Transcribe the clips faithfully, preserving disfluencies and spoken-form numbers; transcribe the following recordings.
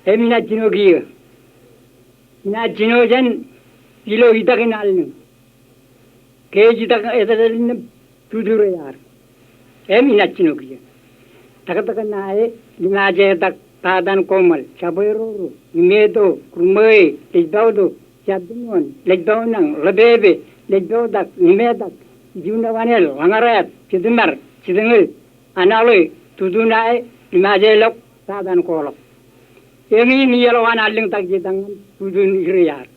Im inaaj jino kiiō. Inaaj jino jān ilo itak in allōñ. Ke ej itak etal eo im tutu ro iaar. Im inaaj jino kiiō. Taktak ṇae, Limajetak, Batan Koṃal, Jabwe Roro, Imeto, Kurmōe, Lejpauto, Jabdimon, Lejpaunnañ, Ḷōpepe, Lejpautak, Imetak, Ijuṇe Wanel, Ḷañareat, Jitmar, Jitñōl, Anaḷe, tutu ṇae, Limajelọk, Batan Koḷọk. Eñin iiō ḷọk an allōñ tak jeitak ñan tutu in ro iaar.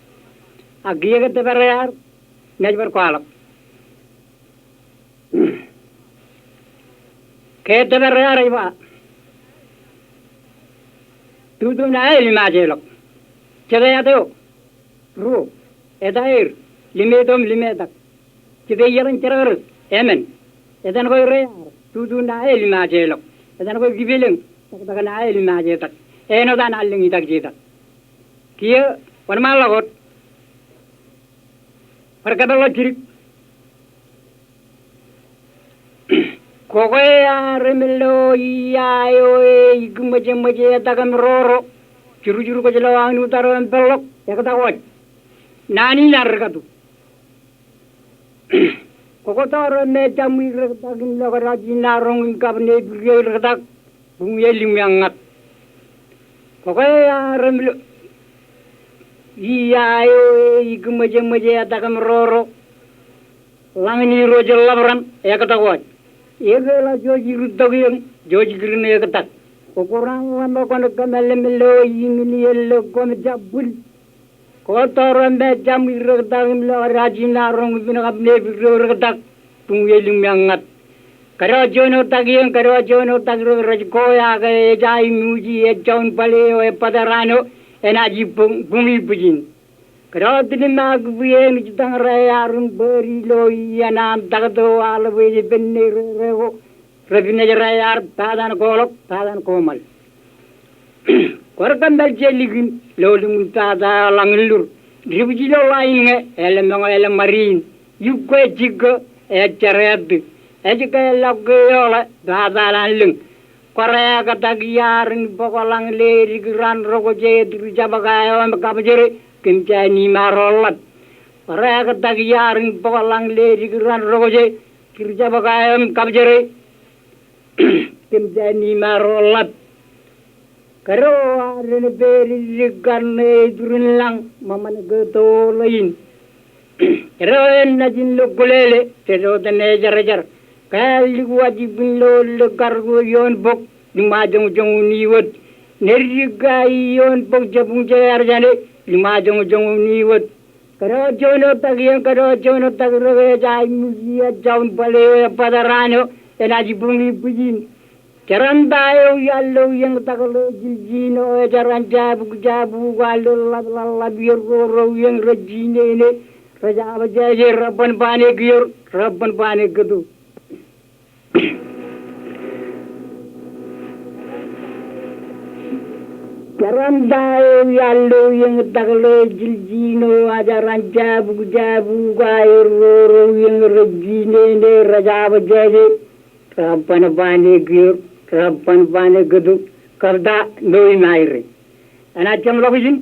Ak kiiō ke tōpar iaar, inaaj bar kwaḷọk. Ke tōpar iaar ej ba, tutu ṇae Limajelọk. Jete āt eo? Ruo. Etaer, Limeto im Limetak. Jete iiō ḷọk in Jerekrōs? Emān. Etan ko ro iaar, tutu ṇae Limajelọk. Etan ko Kipelōñ, taktak ṇae Limajetak. Āinwōt an allōñ itak jeitak. Kiiō, wōnṃaanḷọk wōt. Bar kōpeḷḷọk jidik. Kwōkwe ear emān lo ia eo e ikōṃōjṃōj etak im roro, jurjur kwōj lo aunutaro im peḷḷọk, ektak wōj. Naan in an rikatu. Kwōkwe tọọrọ me jaṃ irrektak im lokjak in aroñ im kabwinepirro irrektak, buñe liṃwiaññat. Kwōkwe ear emān lo ia eo e ikōṃōjṃōj etak im roro, ḷañin irooj ḷap ran, ektak wōj. Ekeḷā jouj irūttok iiō, jouj kirin ektak. Kwō kōrā ḷōmṇak kwōn kōmālemāle eo iiñin iien ḷọk kwōn jab bwil. Kwō tọọrọ me jaṃ irrektak im lokjak in aroñ im kabwinepirro irrektak, buñe liṃwiaññat. Kōdọ juon eo tak iiō, kōdọ juon eo tak ro rej koya ke ej aimuji ejjaun bōle eo ebbata raan eo, enaaj buñ, buñi bwijin. Kōdọ tiniṃ ak bwe eṇ jitañ ro iaar im bōd ilo iien an taktō aḷap ej pād ṇe rere ko, rej pād ro iaar Batan Koḷọk, Batan Koṃal. Kwōr kōṃṃan je likin lo liṃwin pata eo ḷañin lur. Dibwij ilo ḷain ñe, eḷap ṃōñā eḷap ṃad in. Iukwe jikkā, ejjereattō. Ej ke ḷọk ke eoḷe, pata eo an lōñ. Kwōr ektak iaar in bōk ḷañle dik ran rokoje, dik jabōk aeo im kabjere, kōm jān imaroḷap. Kwōr ektak iaar in bōk ḷañle dik ran rokoje, dik jabōk aeo im kabjere, kōm jān imaroḷap. Kōdọ ad ren pād dik kar ṇe iturin lañ, ṃōṃan ke toḷein. Kōdọ en naaj in lokkulele, dedo ten ejarjar. Ke ālik waj ibwin lo lik kar ko ioon bok, liṃa joñjoñ un iwōd. Ṇe dik ke ioon bok jebwuñ je ear jāne, liṃa joñjoñ un iwōd. Kōdọ juon eo tak iiō, kōdọ juon eo tak ro ke ej aimuji ejjaun bōle eo ebbata raan eo, enaaj buñi bwijin. Jeran ta eo iar lo iien tak ḷe jiljiino, ejeran jabukjabuk, ear lo ḷapḷapḷap iien roro, iien rej jinene, rej abōjāje, rej ban bane kiiō, rej ban bane kōto. Jeran ta eo iar lo iien tak ḷe jiljiino, ejeran jabukjabuk, ear roro, iien rej jinene, rej abōjāje, rej ban bane kiiō, rej ban bane kōto, kab ta eo im aer. Enaaj jeṃḷọk ijin,